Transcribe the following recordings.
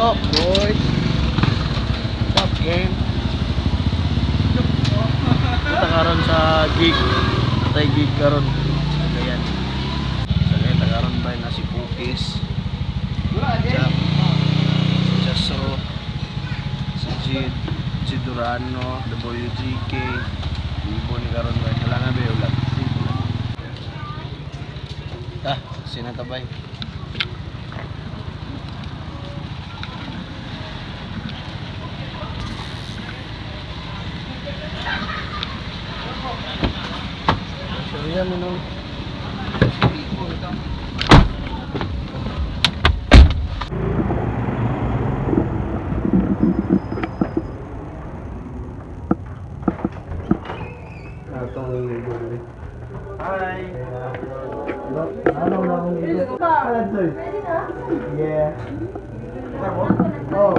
What's up, boys? What's up, gang? Punta karon sa gig. Atay gig karon. Ayan. Sa kaya karon ba na si Cookies. Jack. Si Jasro. Si Jid. Si Durano. WGK. Ibo ni karon ba? Wala na ba ulan? Ah, sinatabay. Sorry, mo no. Hi. Yeah. Oh.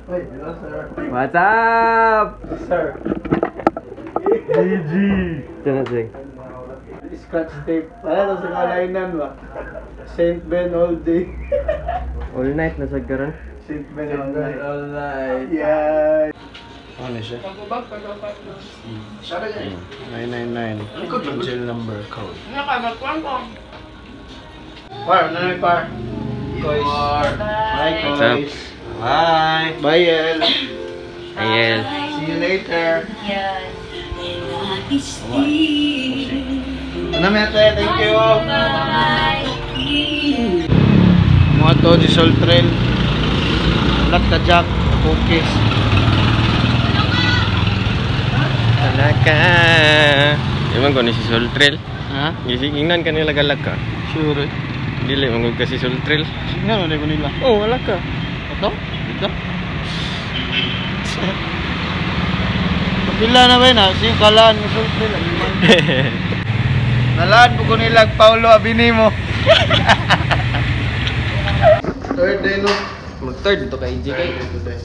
Wait, hello, sir. What's up? Sir. GG. Scratch tape. Wala na sa kalainan ba? Saint Ben all day. All night na sa karon. Saint Ben all night. All night. Yeah. Ano siya? 999. Angel number code. Par, ano na par? Kois. Bye, What's up? Kois. Bye. Bye, El. Ayel. See you later. Yan. Ano, Mete? Thank you. Bye. Mga to, di Sol Trail. Black ka Jack. Cookies. Alaka. Iman ko ni si Sol Trail. Ha? Gisingnan ka nila galak ka. Sure. Dili man ka si Sol Trail. Signan na ko nila. Oh, wala ka. Ito? Dito? Pila na ba yun? Sing kalaan ni Sol Trail. Nalaan po ko nila Paulo Abinimo. Third day no? Mag third to kay GK. Third day.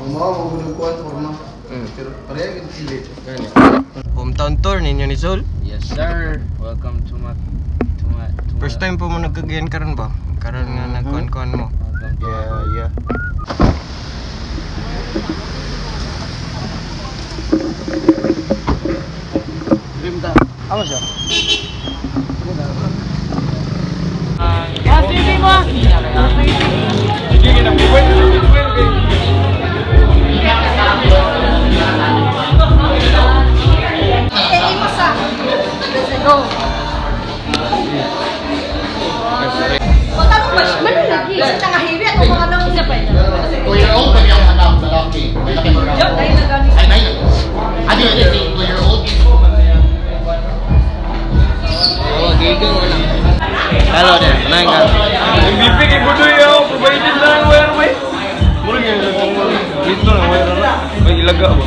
Forma mo ko kuan forma. Pero pareha gid sila. Gani. Hometown tour ninyo ni Sol. Yes sir. Welcome to my to my to First time po mo nagkagayan karon ba? Karon nga nagkuan-kuan mo. Welcome to Yeah. Dream ta. Amo siya. Go. 2-year-old pa niyang anak, lalaki. Malaki mo raw. Ay, 9. Ano yun? 2-year-old? Oh, gigang wala. Hello there. Nang ka. MVP kay Budoy ako, provided lang ang wire bay. Murag yun dito na wire na. May ilaga ba?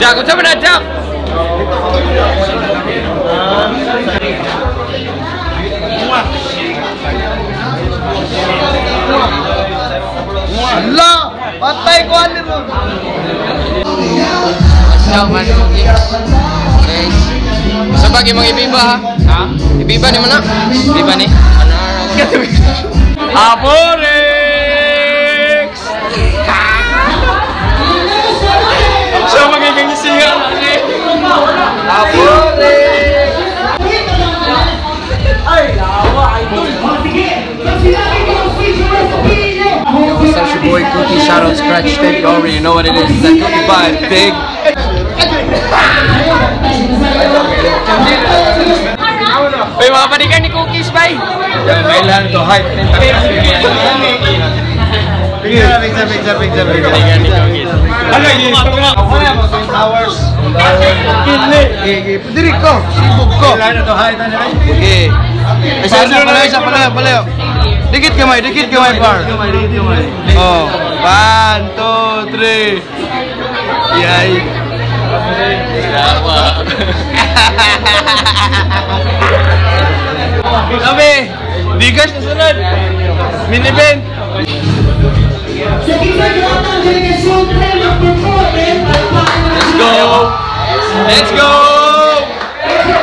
Jack, unsa man na Jack? Ala! Patay ko ano ron. What's up, man? Guys. Sa bagay mga ibiba ha? Ha? Ibiba ni mo na? Ibiba ni? Ano? Aporex! Siya magiging siya kasi. Aporex! What's up, your boy Cookie? Shout out Scratch Tape. You already know what it is. It's that Cookie vibe, big. Uy, mga panikan ni Cookies, bay! Kailangan to hype. Picture, picture, picture, picture, picture. Panikan ni Cookies. Ano yun? Hours. Gigi. Diri ko. Sibog ko. Kailangan to hype. Okay. Isa, isa, palayo, isa, palayo, palayo. Dikit kamay, par. Oh, 1, 2, 3. Yay. Sabi, bigas na sunod. Mini-event. Let's go. Let's go.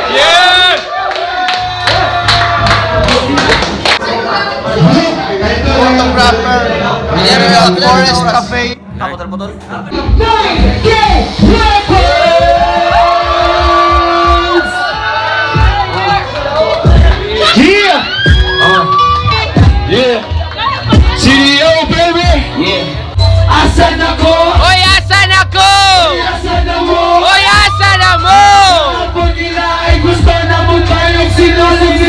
Yeah! Photographer. Forest Cafe. Putol-putol. Yeah! Yeah! CDO, baby! Yeah! Asan ako? Oy, asan ako? Asan na mo? Oy, asan na mo? Ako nila ay gusto na mo tayong sinusunod.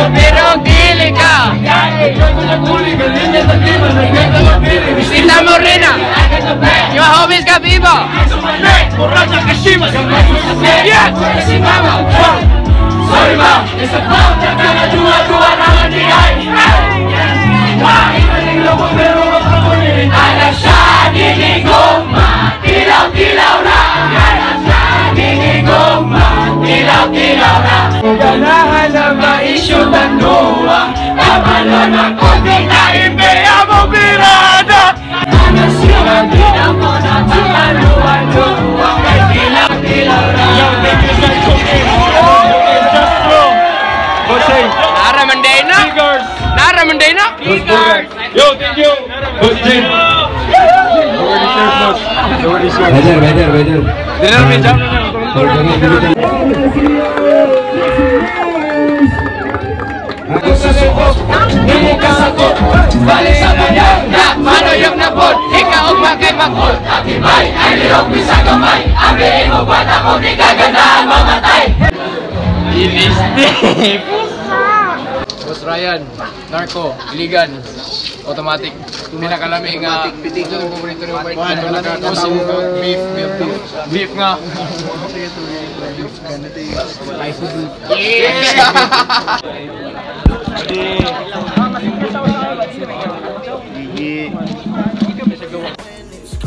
Pero dili ka. Bisita mo rin ah. Yung homies ka vivo. Yes! Ganahan na ma-issue tanua. Tama na konti na ibeya mo birada. Nara Mandena. Nara Mandena. Yo, thank you. Boss Jim. Better, better, better. Manuyok na pod, ikaw makay makol. Atibay, ay lirok bisa gamay. Abihin mo ba na kung di ka ganahan mamatay? Boss Ryan, Narco, Iligan, Automatic. Pinakalami nga. Ito yung paborito ni Mike. Beef, beef, beef. Beef nga.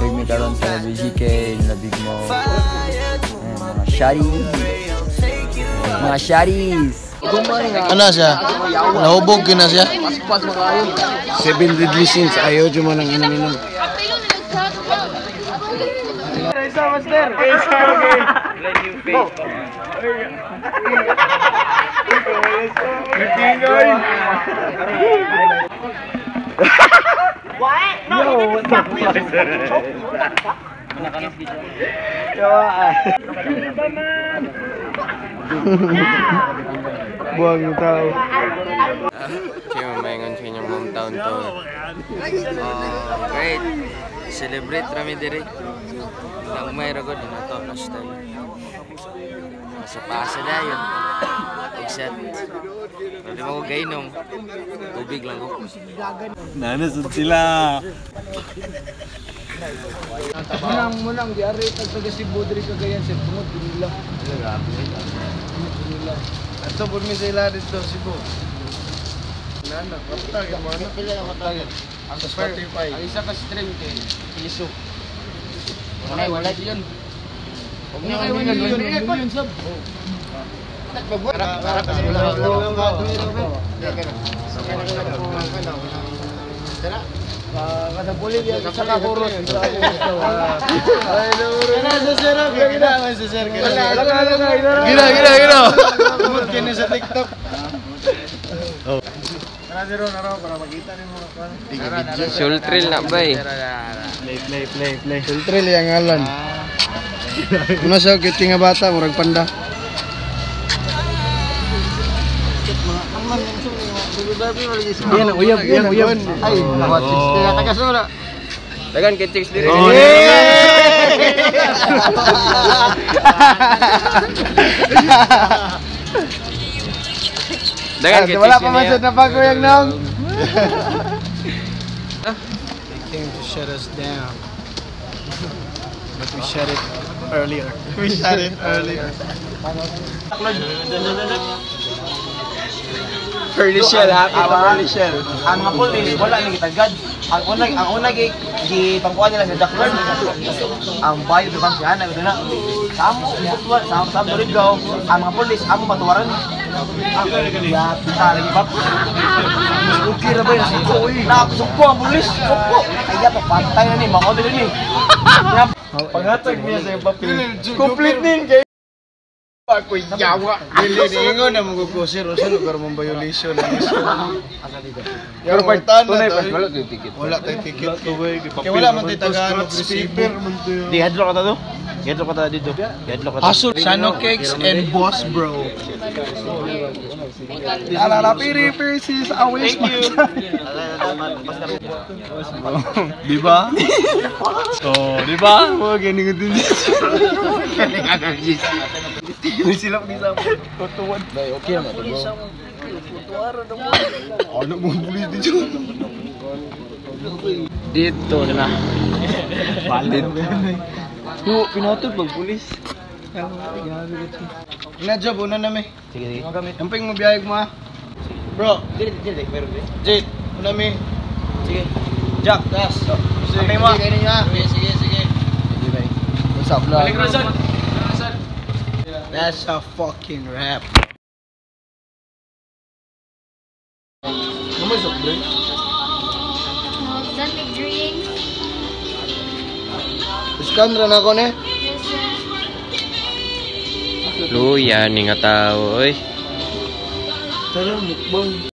Kaya may karon sa BGK, nabig mo. Mga shari. Mga sharis. Ano siya? Nahubog yun na siya? 7 deadly sins. Ayaw dyan mo nang inom-inom. Buwag ng tao. Siya mamayingon sa inyong hometown to. Great. Celebrate rami diri. Nang may rago din ato ang style. Sa pasa na yun. Except, pwede mo ko gainom. Tubig lang ko. Nanasod sila. Munang, di ari tag taga Cebu diri Cagayan sir, tungod nila. Nila. Ato pud mi sila dito Cebu. Nana, kapta gyud mo na. Pila ka kapta? Ang Spotify. Ang isa ka stream kay piso. Wala, wala yun. Huwag na kayo million sab. Gila, gila, gila. Tumod kini sa TikTok. Sultril na ba eh? Play, play, play, play. Sultril yang ngalan. Una siya cute nga bata, murag panda. Yan, uyab, yan, uyab. Ay, nakuha chicks kaya taga-sura. Dagan kay chicks diri. Oh, Dagan kay Wala chicks pa man niya. sa nabago yung nang. They came to shut us down. But we shut it earlier. We shut it earlier. Pearly shell, ha? Pearly shell. Ang mga pulis, wala nang gitagad. Ang una gi gipangkuan nila sa Jack Lord. Ang bayo di bang siya na na. Samo sa sa Surigao, ang mga pulis amo matuwaran. Ang ya kita lagi bab. Okay ra ba yung suko oy. Nakasuko ang pulis, suko. Kaya pa patay na ni mao dili ni. Panghatag niya sa papel. Complete din kay ako yawa. Dili niingon na magugusir o sa lugar mong violation. Pero Pero tunay pa wala tayo ticket. Wala tayo ticket. Kaya wala man tayo Tagalog resibo. Di hadlok ka ta do. Hadlok ka ta dito. Hadlok ka ta. Aso, Sano Cakes and Boss Bro. Alala piri piri sis always. Thank you. Di ba? Oh, di ba? Oh, ganing din. Sila ni sa tutuwan. Bay, okay na to, bro. Ano mo pulis dito? Dito na. Valid. Yo, pinatod pag pulis. Na job una na mi. Sige sige. Amping mo biyayag mo ah. Bro, Dili dili meron dili. Jade, una mi. Sige. Jack, das. Sige, Amping mo. Sige, ninyo ah. Sige, sige, sige. What's up, vlog? That's a fucking rap. Ano soft drink? Saan may drink? Scan ra na ako ne. Yes, sir. Luya ni nga tao oy. Tara, mukbang.